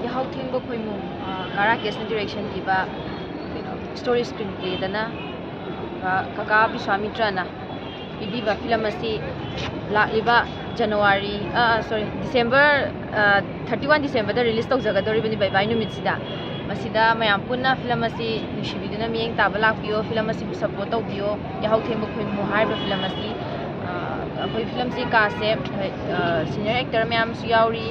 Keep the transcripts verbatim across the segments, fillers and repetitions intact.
ꯌꯥꯍꯧ ꯊꯦꯡꯕ ꯈꯣꯏꯃꯨ, ꯑ, ꯀꯥꯔꯥ ꯀꯦꯁꯅ ꯗꯤꯔꯦꯛꯁꯟ ꯄꯤꯕ, ꯀꯩꯅꯣ, ꯁ꯭ꯇꯣꯔꯤ ꯁ꯭ꯀ꯭ꯔꯤꯟ ꯄ꯭ꯂꯦꯗꯅ, ꯑ, ꯀꯀꯥ ꯕꯤꯁ꯭ꯋꯥꯃꯤꯇ꯭ꯔꯅ ꯄꯤꯕꯤꯕ ꯐꯤꯂꯝ ꯑꯁꯤ ꯂꯥꯛꯂꯤꯕ ꯖꯅꯋꯥꯔꯤ, ꯑ, ꯑ, ꯁꯣꯔꯤ, ꯗꯤꯁꯦꯝꯕꯔ, ꯑ, ꯊꯥꯔꯇꯤ ꯋꯥꯟ ꯗꯤꯁꯦꯝꯕꯔꯗ ꯔꯤꯂꯤꯁ ꯇꯧꯖꯒꯗꯧꯔꯤꯕꯅꯤ ꯕꯥꯏ ꯕꯥꯏ ꯅꯨꯃꯤꯠꯁꯤꯗ꯫ ꯃꯁꯤꯗ ꯃꯌꯥꯝ ꯄꯨꯟꯅ ꯐꯤꯂꯝ ꯑꯁꯤ ꯅꯨꯡꯁꯤꯕꯤꯗꯨꯅ ꯃꯤꯠꯌꯦꯡ ꯇꯥꯕ ꯂꯥꯛꯄꯤꯌꯣ, ꯐꯤꯂꯝ ꯑꯁꯤꯕꯨ ꯁꯞꯄꯣꯔꯠ ꯇꯧꯕꯤꯌꯣ꯫ ꯌꯥꯍꯧ ꯊꯦꯡꯕ ꯈꯣꯏꯃꯨ ꯍꯥꯏꯔꯤꯕ ꯐꯤꯂꯝ ꯑꯁꯤ, ꯑ, ꯑꯩꯈꯣꯏ ꯐꯤꯂꯝꯁꯤ ꯀꯥꯁꯁꯦ, ꯍꯣꯏ, ꯑ, ꯁꯤꯅꯤꯌꯔ ꯑꯦꯛꯇꯔ ꯃꯌꯥꯝꯁꯨ ꯌꯥꯎꯔꯤ,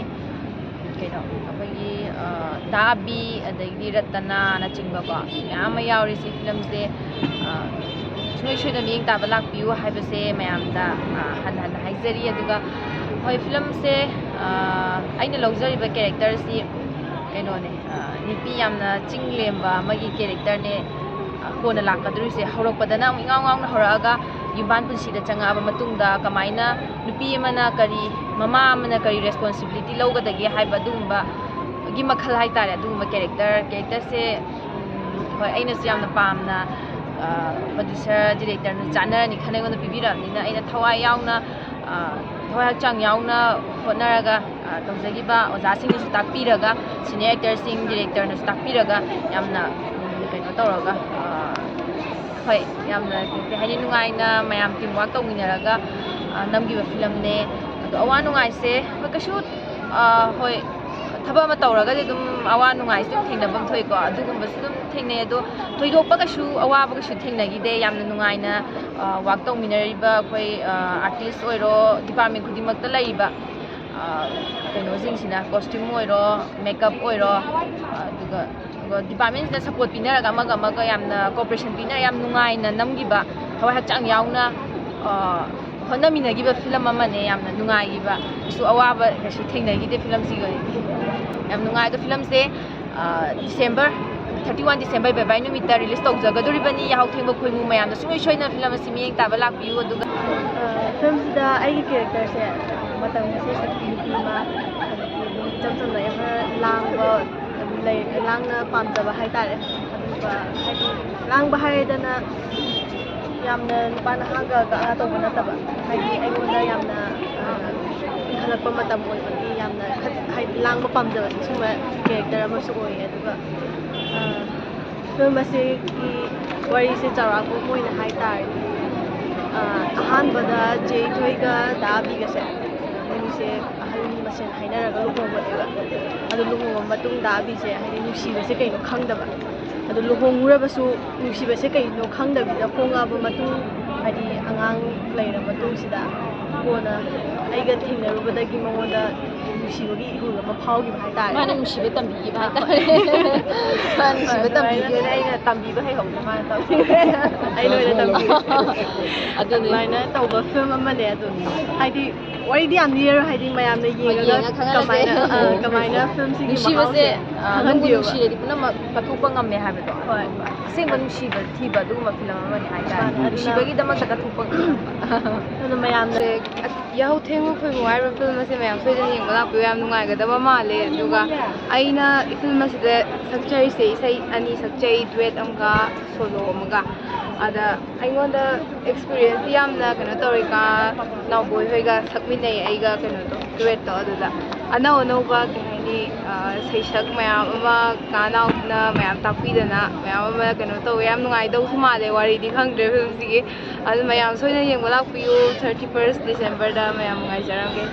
ꯀꯩꯅꯣ, ꯑꯩꯈꯣꯏꯒꯤ, ꯑ, ꯗꯥ ꯑꯕꯤ, ꯑꯗꯒꯤꯗꯤ ꯔꯇꯅꯥꯅꯆꯤꯡꯕꯀꯣ, ꯃꯌꯥꯝ ꯑꯃ ꯌꯥꯎꯔꯤꯁꯤ ꯐꯤꯂꯝꯁꯦ, ꯑ, ꯁꯨꯡꯁꯣꯏ ꯁꯣꯏꯗꯅ ꯃꯤꯠꯌꯦꯡ ꯇꯥꯕ ꯂꯥꯛꯄꯤꯌꯨ ꯍꯥꯏꯕꯁꯦ ꯃꯌꯥꯝꯗ, ꯑ, ꯍꯟꯅ ꯍꯟꯅ ꯍꯥꯏꯖꯔꯤ꯫ ꯑꯗꯨꯒ ꯍꯣꯏ, ꯐꯤꯂꯝꯁꯦ, ꯑ, ꯑꯩꯅ ꯂꯧꯖꯔꯤꯕ ꯀꯦꯔꯦꯛꯇꯔꯁꯤ ꯀꯩꯅꯣꯅꯦ, ꯑ, ꯅꯨꯄꯤ ꯌꯥꯝꯅ ꯆꯤꯡ ꯂꯦꯝꯕ ꯑꯃꯒꯤ ꯀꯦꯔꯦꯛꯇꯔꯅꯦ꯫ ꯑ, ꯀꯣꯟꯅ ꯂꯥꯛꯀꯗꯧꯔꯤꯁꯦ, ꯍꯧꯔꯛꯄꯗꯅ ꯑꯃꯨꯛ ꯏꯉꯥꯎ ꯉꯥꯎꯅ ꯍꯧꯔꯛꯑꯒ ꯌꯨꯝꯕꯥꯟ ꯄꯨꯟꯁꯤꯗ ꯆꯪꯉꯛꯑꯕ ꯃꯇꯨꯡꯗ ꯀꯃꯥꯏꯅ ꯅꯨꯄꯤ ꯑꯃꯅ ꯀꯔꯤ, ꯃꯃꯥ ꯑꯃꯅ ꯀꯔꯤ ꯔꯦꯁꯄꯣꯟꯁꯤꯕꯤꯂꯤꯇꯤ ꯂꯧꯒꯗꯒꯦ ꯍꯥꯏꯕ ꯑꯗꯨꯒꯨꯝꯕꯒꯤ ꯃꯈꯜ ꯍꯥꯏꯇꯥꯔꯦ, ꯑꯗꯨꯒꯨꯝꯕ ꯀꯦꯔꯦꯛꯇꯔ, ꯀꯦꯔꯦꯛꯇꯔꯁꯦ, ꯎꯝ, ꯍꯣꯏ, ꯑꯩꯅꯁꯨ ꯌꯥꯝꯅ ꯄꯥꯝꯅ, ꯑ, ꯄ꯭ꯔꯣꯗ꯭ꯌꯨꯁꯔ, ꯗꯤꯔꯦꯛꯇꯔꯅ ꯆꯥꯟꯅꯔꯅꯤ ꯈꯟꯅ ꯑꯩꯉꯣꯟꯗ ꯄꯤꯕꯤꯔꯛꯑꯕꯅꯤꯅ ꯑꯩꯅ ꯊꯋꯥꯏ ꯌꯥꯎꯅ, ꯑ, ꯊꯋꯥꯏ ꯍꯛꯆꯥꯡ ꯌꯥꯎꯅ ꯍꯣꯠꯅꯔꯒ, ꯑ, ꯇꯧꯖꯈꯤꯕ ꯑꯣꯖꯥꯁꯤꯡꯅꯁꯨ ꯇꯥꯛꯄꯤꯔꯒ, ꯁꯤꯅꯤꯌꯔ ꯑꯦꯛꯇꯔꯁꯤꯡ, ꯗꯤꯔꯦꯛꯇꯔꯅꯁꯨ ꯇꯥꯛꯄꯤꯔꯒ ꯌꯥꯝꯅ, ꯎꯝ, ꯀꯩꯅꯣ ꯇꯧꯔꯒ, ꯑ, ꯍꯣꯏ, ꯌꯥꯝꯅ ꯀꯩ ꯍꯥꯏꯅꯤ, ꯅꯨꯡꯉꯥꯏꯅ ꯃꯌꯥꯝ ꯇꯤꯝ ꯋꯥꯔꯛ ꯇꯧꯃꯤꯟꯅꯔꯒ, ꯑ, ꯅꯝꯈꯤꯕ ꯐꯤꯂꯝꯅꯦ꯫ ꯑꯗꯣ ꯑꯋꯥ ꯅꯨꯡꯉꯥꯏꯁꯦ, ꯍꯣꯏ, ꯀꯩꯁꯨ, ꯑ, ꯍꯣꯏ, ꯊꯕꯛ ꯑꯃ ꯇꯧꯔꯒꯗꯤ ꯑꯗꯨꯝ ꯑꯋꯥ ꯅꯨꯡꯉꯥꯏꯁꯦ ꯑꯗꯨꯝ ꯊꯦꯡꯅꯐꯝ ꯊꯣꯛꯏꯀꯣ, ꯑꯗꯨꯒꯨꯝꯕꯁꯨ ꯑꯗꯨꯝ ꯊꯦꯡꯅꯩ꯫ ꯑꯗꯣ ꯊꯣꯏꯗꯣꯛꯄ ꯀꯩꯁꯨ ꯑꯋꯥꯕ ꯀꯩꯁꯨ ꯊꯦꯡꯅꯈꯤꯗꯦ꯫ ꯌꯥꯝꯅ ꯅꯨꯡꯉꯥꯏꯅ, ꯑ, ꯋꯥꯔꯛ ꯇꯧꯃꯤꯟꯅꯔꯤꯕ ꯑꯩꯈꯣꯏ, ꯑ, ꯑꯥꯔꯇꯤꯁ ꯑꯣꯏꯔꯣ, ꯗꯤꯄꯥꯔꯠꯃꯦꯟ ꯈꯨꯗꯤꯡꯃꯛꯇ ꯂꯩꯔꯤꯕ, ꯑ, ꯀꯩꯅꯣꯁꯤꯡꯁꯤꯅ, ꯀꯣꯁꯇ꯭ꯌꯨꯝ ꯑꯣꯏꯔꯣ, ꯃꯦꯀꯞ ꯑꯣꯏꯔꯣ, ꯑꯗꯨꯒ, ꯑꯗꯨꯒ ꯗꯤꯄꯥꯔꯠꯃꯦꯟꯁꯤꯅ ꯁꯞꯄꯣꯔꯠ ꯄꯤꯅꯔꯒ ꯑꯃꯒ ꯑꯃꯒ ꯌꯥꯝꯅ ꯀꯣꯑꯣꯄꯔꯦꯁꯟ ꯄꯤꯅꯔꯒ ꯌꯥꯝ ꯅꯨꯡꯉꯥꯏꯅ ꯅꯝꯈꯤꯕ, ꯊꯋꯥꯏ ꯍꯛꯆꯥꯡ ꯌꯥꯎꯅ, ꯑ, ꯍꯣꯠꯅꯃꯤꯟꯅꯈꯤꯕ ꯐꯤꯂꯝ ꯑꯃꯅꯦ꯫ ꯌꯥꯝꯅ ꯅꯨꯡꯉꯥꯏꯈꯤꯕ, ꯀꯩꯁꯨ ꯑꯋꯥꯕ ꯀꯩꯁꯨ ꯊꯦꯡꯅꯈꯤꯗꯦ ꯐꯤꯂꯝꯁꯤꯒꯤ ꯑꯣꯏꯅꯗꯤ꯫ ꯌꯥꯝ ꯅꯨꯡꯉꯥꯏ꯫ ꯑꯗꯣ ꯐꯤꯂꯝꯁꯦ, ꯑ, ꯗꯤꯁꯦꯝꯕꯔ, ꯊꯥꯔꯇꯤ ꯋꯥꯟ ꯗꯤꯁꯦꯝꯕꯔ ꯕꯥꯏ ꯕꯥꯏ ꯅꯨꯃꯤꯠꯇ ꯔꯤꯂꯤꯁ ꯇꯧꯖꯒꯗꯧꯔꯤꯕꯅꯤ꯫ ꯌꯥꯍꯧ ꯊꯦꯡꯕ ꯈꯣꯏꯃꯨ ꯃꯌꯥꯝꯅ ꯁꯨꯡꯁꯣꯏ ꯁꯣꯏꯗꯅ ꯐꯤꯂꯝ ꯑꯁꯤ ꯃꯤꯠꯌꯦꯡ ꯇꯥꯕ ꯂꯥꯛꯄꯤꯌꯨ꯫ ꯑꯗꯨꯒ, ꯑ, ꯐꯤꯂꯝꯁꯤꯗ ꯑꯩꯒꯤ ꯀꯦꯔꯦꯛꯇꯔꯁꯦ, ꯃꯇꯝꯒꯤ ꯏꯁꯩ ꯁꯛꯄꯤ ꯅꯨꯄꯤ ꯑꯃ, ꯑꯗꯒꯤ ꯑꯗꯨꯝ ꯏꯆꯝ ꯆꯝꯅ ꯌꯥꯝꯅ ꯂꯥꯡꯕ, ꯑꯗꯨꯝ ꯂꯩ, ꯂꯥꯡꯅ ꯄꯥꯝꯖꯕ ꯍꯥꯏꯇꯥꯔꯦ꯫ ꯑꯗꯨꯒ ꯍꯥꯏꯗꯤ ꯂꯥꯡꯕ ꯍꯥꯏꯔꯦꯗꯅ ꯌꯥꯝꯅ ꯅꯨꯄꯥ ꯅꯍꯥꯒ ꯒꯥꯒ ꯇꯧꯕ ꯅꯠꯇꯕ, ꯍꯥꯏꯗꯤ ꯑꯩꯉꯣꯟꯗ ꯌꯥꯝꯅ, ꯑ, ꯏꯟꯈꯠꯂꯛꯄ ꯃꯇꯝ ꯑꯣꯏꯕꯒꯤ ꯌꯥꯝꯅ ꯈꯠ-, ꯂꯥꯡꯕ ꯄꯥꯝꯖꯕꯁꯦ ꯁꯨꯝꯕ ꯀꯦꯔꯦꯛꯇꯔ ꯑꯃꯁꯨ ꯑꯣꯏꯌꯦ꯫ ꯑꯗꯨꯒ ꯐꯤꯂꯝ ꯑꯁꯤꯒꯤ ꯋꯥꯔꯤꯁꯦ ꯆꯥꯎꯔꯥꯛꯄ ꯑꯃ ꯑꯣꯏꯅ ꯍꯥꯏ ꯇꯥꯔꯗꯤ, ꯑꯍꯥꯟꯕꯗ ꯆꯦ ꯏꯊꯣꯏꯒ ꯗꯥ ꯑꯕꯤꯒꯁꯦ, ꯃꯣꯏꯅꯤꯁꯦ ꯑꯍꯜ ꯃꯁꯦꯟ ꯍꯥꯏꯅꯔꯒ ꯂꯨꯍꯣꯡꯕꯅꯦꯕ꯫ ꯑꯗꯣ ꯂꯨꯍꯣꯡꯉ ꯃꯇꯨꯡꯗ ꯑꯕꯤꯁꯦ, ꯍꯥꯏꯗꯤ, ꯅꯨꯡꯁꯤꯕꯁꯦ ꯀꯩꯅꯣ ꯈꯪꯗꯕ꯫ ꯑꯗꯣ ꯂꯨꯍꯣꯡꯉꯨꯔꯕꯁꯨ ꯅꯨꯡꯁꯤꯕꯁꯦ ꯀꯩꯅꯣ ꯈꯪꯗꯕꯤꯗ ꯍꯣꯡꯉꯛꯑꯕ ꯃꯇꯨꯡ, ꯍꯥꯏꯗꯤ, ꯑꯉꯥꯡ ꯂꯩꯔ ꯃꯇꯨꯡꯁꯤꯗ, ꯀꯣꯟꯅ ꯑꯩꯒ ꯊꯦꯡꯅꯔꯨꯕꯗꯒꯤ ꯃꯉꯣꯟꯗ ꯅꯨꯡꯁꯤꯕꯒꯤ ꯏꯍꯨꯜ ꯑꯃ ꯐꯥꯎꯈꯤꯕ ꯍꯥꯏꯇꯥꯔꯦ꯫ ꯃꯥꯅ ꯅꯨꯡꯁꯤꯕ ꯇꯝꯕꯤꯈꯤꯕ ꯍꯥꯏꯇꯥꯔꯦ꯫ ꯃꯥꯅ ꯅꯨꯡꯁꯤꯕ ꯑꯗꯨꯃꯥꯏꯅ ꯇꯝꯕꯤꯈꯤꯕꯅꯦ, ꯑꯩꯅ ꯇꯝꯕꯤꯕ ꯍꯩꯍꯧꯗꯦ, ꯃꯥꯅ ꯇꯧꯈꯤꯕ꯫ ꯑꯩꯅ ꯑꯣꯏꯅ ꯇꯝꯕꯤꯈꯤꯕ꯫ ꯑꯗꯨꯅꯤ꯫ ꯑꯗꯨꯃꯥꯏꯅ ꯇꯧꯕ ꯐꯤꯂꯝ ꯑꯃꯅꯦ꯫ ꯑꯗꯨ, ꯍꯥꯏꯗꯤ, ꯋꯥꯔꯤꯗꯤ ꯌꯥꯝ ꯂꯤꯔꯔꯣꯏ, ꯍꯥꯏꯗꯤ, ꯃꯌꯥꯝꯅ ꯌꯦꯡꯉꯒ ꯌꯦꯡꯉ ꯈꯪꯍꯜꯂꯁꯦ꯫ ꯀꯃꯥꯏꯅ, ꯑ, ꯀꯃꯥꯏꯅ ꯐꯤꯂꯝꯁꯤꯒꯤ ꯅꯨꯡꯁꯤꯕꯁꯦ, ꯃꯍꯥꯎꯁꯦ ꯑ, ꯅꯨꯡꯕꯨ ꯈꯪꯍꯟꯕꯤꯌꯣꯕ꯫ ꯅꯨꯡꯁꯤꯔꯗꯤ ꯄꯨꯝꯅꯃꯛ ꯀꯠꯊꯣꯛꯄ ꯉꯝꯃꯦ ꯍꯥꯏꯕꯗꯣ꯫ ꯍꯣꯏ꯫ ꯑꯁꯦꯡꯕ ꯅꯨꯡꯁꯤꯕ ꯊꯤꯕ ꯑꯗꯨꯒꯨꯝꯕ ꯐꯤꯂꯝ ꯑꯃꯅꯦ ꯍꯥꯏꯇꯥꯔꯦ꯫ ꯃꯥꯅꯦ, ꯑꯗꯨꯅ ꯅꯨꯡꯁꯤꯕꯒꯤꯗꯃꯛꯇ ꯀꯠꯊꯣꯛꯄ ꯉꯝꯕ꯫ ꯑꯗꯨꯅ ꯃꯌꯥꯝꯅ ꯁꯦ, ꯑꯁ, ꯌꯥꯍꯧ ꯊꯦꯡꯕ ꯈꯣꯏꯃꯨ ꯍꯥꯏꯔꯤꯕ ꯐꯤꯂꯝ ꯑꯁꯦ ꯃꯌꯥꯝ ꯁꯣꯏꯗꯅ ꯌꯦꯡꯕ ꯂꯥꯛꯄꯤꯌꯨ꯫ ꯌꯥꯝ ꯅꯨꯡꯉꯥꯏꯒꯗꯕ ꯃꯥꯜꯂꯦ꯫ ꯑꯗꯨꯒ ꯑꯩꯅ ꯐꯤꯂꯝ ꯑꯁꯤꯗ ꯁꯛꯆꯔꯤꯁꯦ ꯏꯁꯩ ꯑꯅꯤ ꯁꯛꯆꯩ, ꯗꯨꯋꯦꯠ ꯑꯃꯒ ꯁꯣꯂꯣ ꯑꯃꯒ꯫ ꯑꯗ ꯑꯩꯉꯣꯟꯗ ꯑꯦꯛꯁꯄꯤꯔꯤꯌꯦꯟꯁꯇꯤ ꯌꯥꯝꯅ ꯀꯩꯅꯣ ꯇꯧꯔꯦ, ꯀꯥ ꯅꯥꯎꯕꯣꯏ ꯍꯣꯏꯒ ꯁꯛꯃꯤꯟꯅꯩ ꯑꯩꯒ ꯀꯩꯅꯣꯗꯣ, ꯗꯨꯋꯦꯠꯇꯣ꯫ ꯑꯗꯨꯗ ꯑꯅꯧ ꯑꯅꯧꯕ, ꯀꯩ ꯍꯥꯏꯅꯤ, ꯑ, ꯁꯩꯁꯛ ꯃꯌꯥꯝ ꯑꯃ ꯀꯥ ꯅꯥꯎꯅ ꯃꯌꯥꯝ ꯇꯥꯛꯄꯤꯗꯅ ꯃꯌꯥꯝ ꯑꯃ ꯀꯩꯅꯣ ꯇꯧꯋꯦ꯫ ꯌꯥꯝ ꯅꯨꯡꯉꯥꯏꯗꯧꯁꯨ ꯃꯥꯜꯂꯦ, ꯋꯥꯔꯤꯗꯤ ꯈꯪꯗ꯭ꯔꯦ ꯐꯤꯂꯝꯁꯤꯒꯤ꯫ ꯑꯗꯨ ꯃꯌꯥꯝ ꯁꯣꯏꯗꯅ ꯌꯦꯡꯕ ꯂꯥꯛꯄꯤꯌꯨ, thirty first Decemberꯗ꯫ ꯃꯌꯥꯝ ꯅꯨꯡꯉꯥꯏꯖꯔꯝꯒꯦ꯫